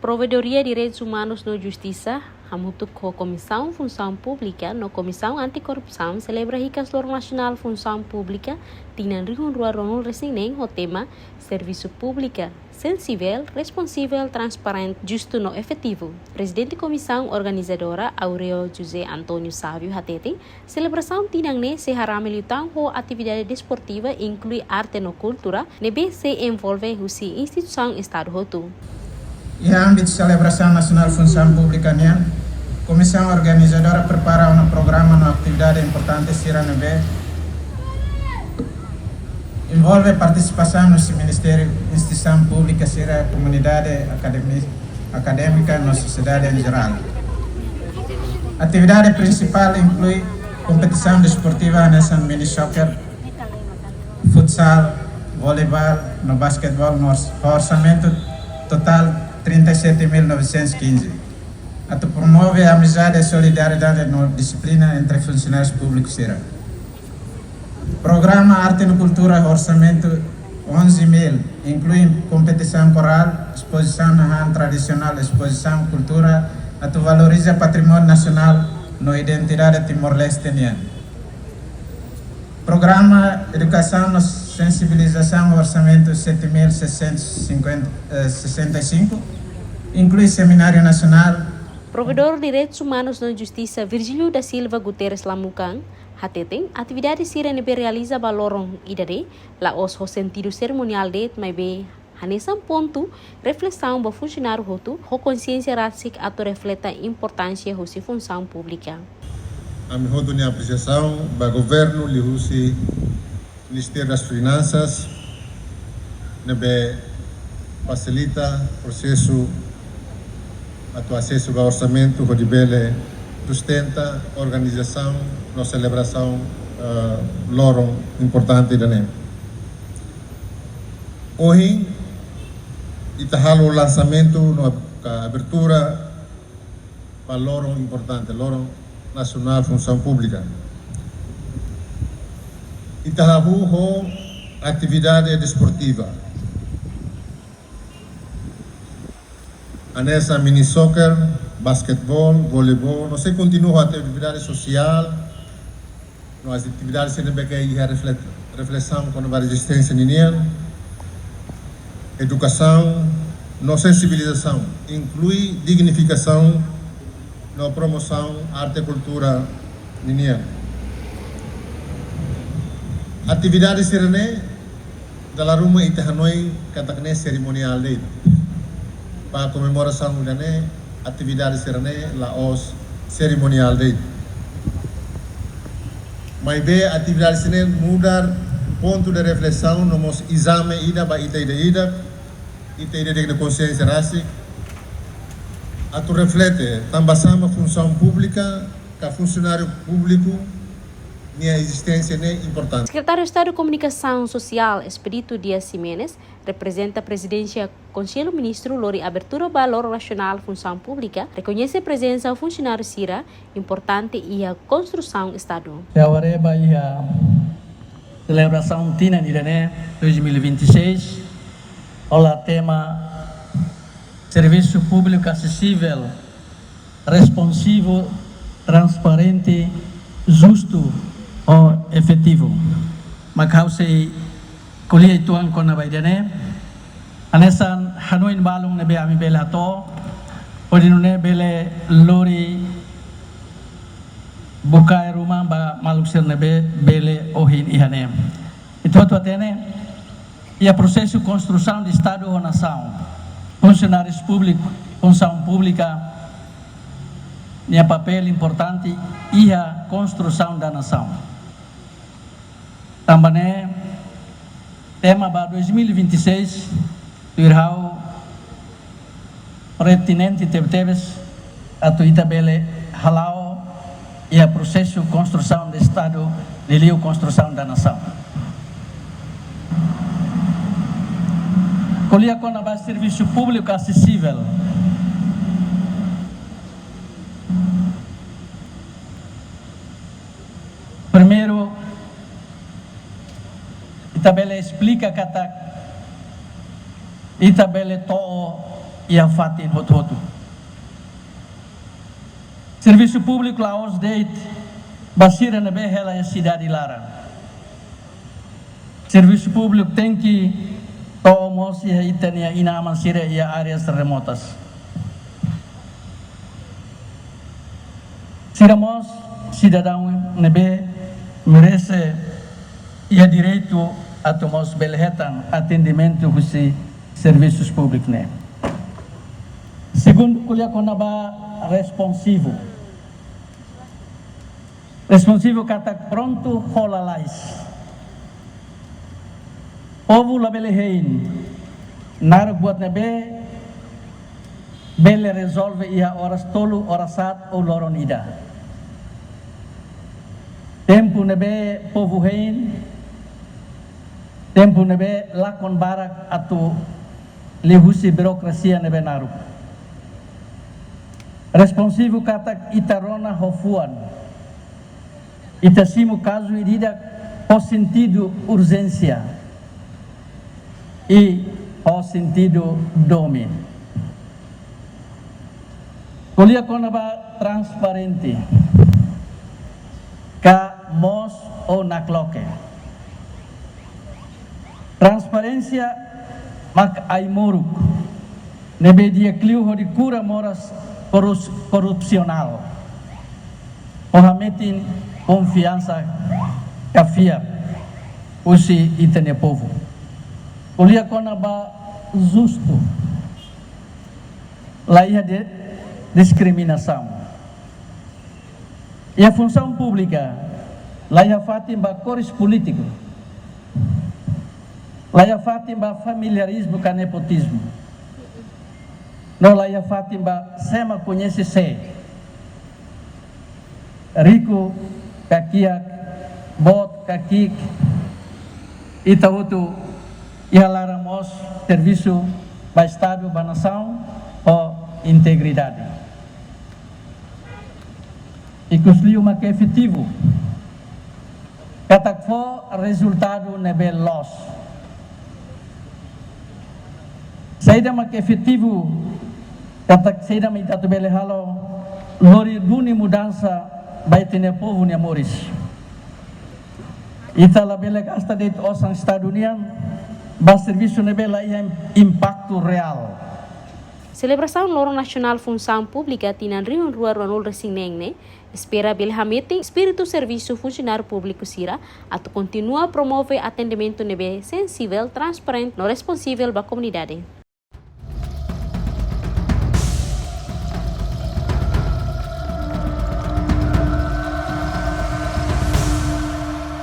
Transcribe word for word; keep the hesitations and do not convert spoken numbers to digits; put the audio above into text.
Provedoria Direitus Umanus no Justisa, hamutuk ho Komisaun Funsaun Públika no Komisaun Antikorrupsaun, selebra hikas Loron Nasionál Funsaun Públika tinan rihun rua ruanulu resin neen ho tema Servisu Públika sensivel, responsivel, transparente, justu no efetivu. Prezidente Komisaun Organizadora, Aureo José António Sávio, hateten, selebrasaun tinan ne'e sei harame liután ho atividade desportiva, inklui arte no kultura, ne'ebé sei envolve husi instituisaun Estadu hotu. Iha ámbitu selebrasaun nasionál Funsaun Públika nian, Komisaun Organizadora prepara ona programa no atividade importante sira ne'ebé envolve partisipasaun husi ministériu, instituisaun públika sira, komunidade akademi-, akadémika no sosiedade em jerál. Atividade prinsipál inklui kompetisaun desportiva hanesan mini soccer, futsal, voleibol no basquetebol, no ors-, orsamentu totál trinta e sete mil novecentos e quinze. Atu promove amizade, solidariedade no dixiplina entre funsionáriu públiku sira. Programa arte no kultura, orsamentu onze mil, inklui kompetisaun korál, espozisaun hahán tradisionál, espozisaun kultura, atu valoriza patrimóniu nasionál no identidade Timor-Leste nian. Programa edukasaun no sensibilizasaun, orsamentu sete mil seiscentos e cinquenta, eh, sessenta e cinco, inklui semináriu nasionál. Provedór Direitus Umanus no Justisa, Virgílio da Silva Guterres Lamukan, hateten, atividade sira ne'ebé realiza ba loron ida-ne'e la'ós ho sentidu serimoniál de'it, maibé hanesan pontu reflesaun ba funsionáriu hotu, ho konsiénsia rasik atu refleta importánsia husi funsaun públika. Ami hotu-nia apresiasaun ba governu liuhusi Ministériu das Finansas, ne'ebé fasilita prosesu atu asesu ba orsamentu hodi bele sustenta organizasaun no selebrasaun, eh, loron importante ida-ne'e. Ohin, ita halo lansamentu no ab-, ka abertura ba loron importante, Loron Nasionál Funsaun Públika. Ita hahú ho atividade desportiva. Hanesan mini soccer, basquetebol, voleibol, no sei kontinua atividade sosiál, no atividade sira ne'ebé ke iha reflet-, reflesaun kona-ba rezisténsia ninian, edukasaun no sensibilizasaun, inklui dignifikasaun no promosaun arte kultura ninian. Atividade sira-ne'e dala ruma ita hanoin katak ne'e serimoniál de'it. Ba komemorasaun ida-ne'e, atividade sira-ne'e la'ós serimoniál de'it. Maibé atividade sira-ne'e nu'udar pontu de reflesaun no mós ezame ida ba ita ida-idak, ita ida-idak nia konsiénsia rasik, atu reflete tanba sá mak funsaun públika ka funsionáriu públiku nia ezisténsia ne'e importante. Sekretáriu Estadu Komunikasaun Sosiál, Expedito Dias Ximenes, reprezenta Prezidénsia Konsellu Ministru lori abertura ba Loron Nasionál Funsaun Públika, rekoñese prezensa funsionáriu sira importante iha konstrusaun Estadu. Agora ba iha selebrasaun tinan ida-ne'e, dois mil e vinte e seis, ho tema servisu públiku asesível, responsivu, transparente, justu no efetivu. Mak ha'u sei ko'alia uitoan kona-ba ida-ne'e. Hanesan hanoin balun ne'ebé ami bele hato'o, hodi nune'e bele lori bukae ruma ba maluk sira ne'ebé bele ohin iha ne'e. Ita hotu hatene, iha prosesu konstrusaun de Estadu ho nasaun, funsionáriu públiku, funsaun públika, nia papél importante iha konstrusaun da nasaun. Tanba ne'e, tema ba dois mil e vinte e seis, tuir ha'u pertinente tebetebes atu ita bele hala'o iha prosesu konstrusaun de Estadu, liuliu konstrusaun da nasaun. Ko'alia kona-ba servisu públiku asesível. Primeiru, ita bele esplika katak ita bele to'o iha fatin hotu-hotu. Servisu públiku la'ós de'it ba sira ne'ebé hela iha sidade laran. Servisu públiku tenke to'o mós iha ita-nia inan-aman sira iha áreas remotas. Sira mós sidadaun ne'ebé merese iha direitu atu mós bele hetan atendimentu husi servisu públiku ne'e. Segundu, ko'alia kona-ba responsivu. Responsivu katak prontu ho lalais. Povu labele hein, naruk buat ne'ebé bele rezolve iha oras tolu, oras haat ou loron ida. Tempu ne'ebé povu hein, tempu ne'ebé lakon barak atu liuhusi burokrasia ne'ebé naruk. Responsivu katak ita rona ho fuan. Ita simu kazu ida-idak ho sentidu urjénsia i ho sentidu domin. Ko'alia kona-ba transparente ka moos ou nakloke. Transparénsia mak ai-moruk ne'ebé di'ak liu hodi kura moras korus-, korrupsionál. Ho hametin konfiansa ka fiar husi ita-nia povu. Ko'alia kona-ba justu, la iha de-, diskriminasaun. Iha funsaun públika, la iha fatin ba kores polítiku, la iha fatin ba familiarizmu ka nepotizmu, no la iha fatin ba sé mak koñese sé. Riku ka kiak, boot ka ki'ik, ita hotu iha laran moos servisu ba Estadu, ba nasaun, ho integridade. Ikusliu mak efetivu katak fó rezultadu ne'ebé loos. Saida mak efetivu katak saida mak ita atu bele halo hodi duni mudansa ba ita-nia povu nia moris. Ita labele gasta de'it osan Estadu nian ba servisu ne'ebé la iha im-, impaktu reál. Selebrasaun Loron Nasionál Funsaun Públika tinan rihun rua ruanulu-resin-neen ne'e espera bele hametin espíritu servisu funsionáriu públiku sira atu kontinua promove atendimentu ne'ebé sensivel, transparente no responsivel ba komunidade.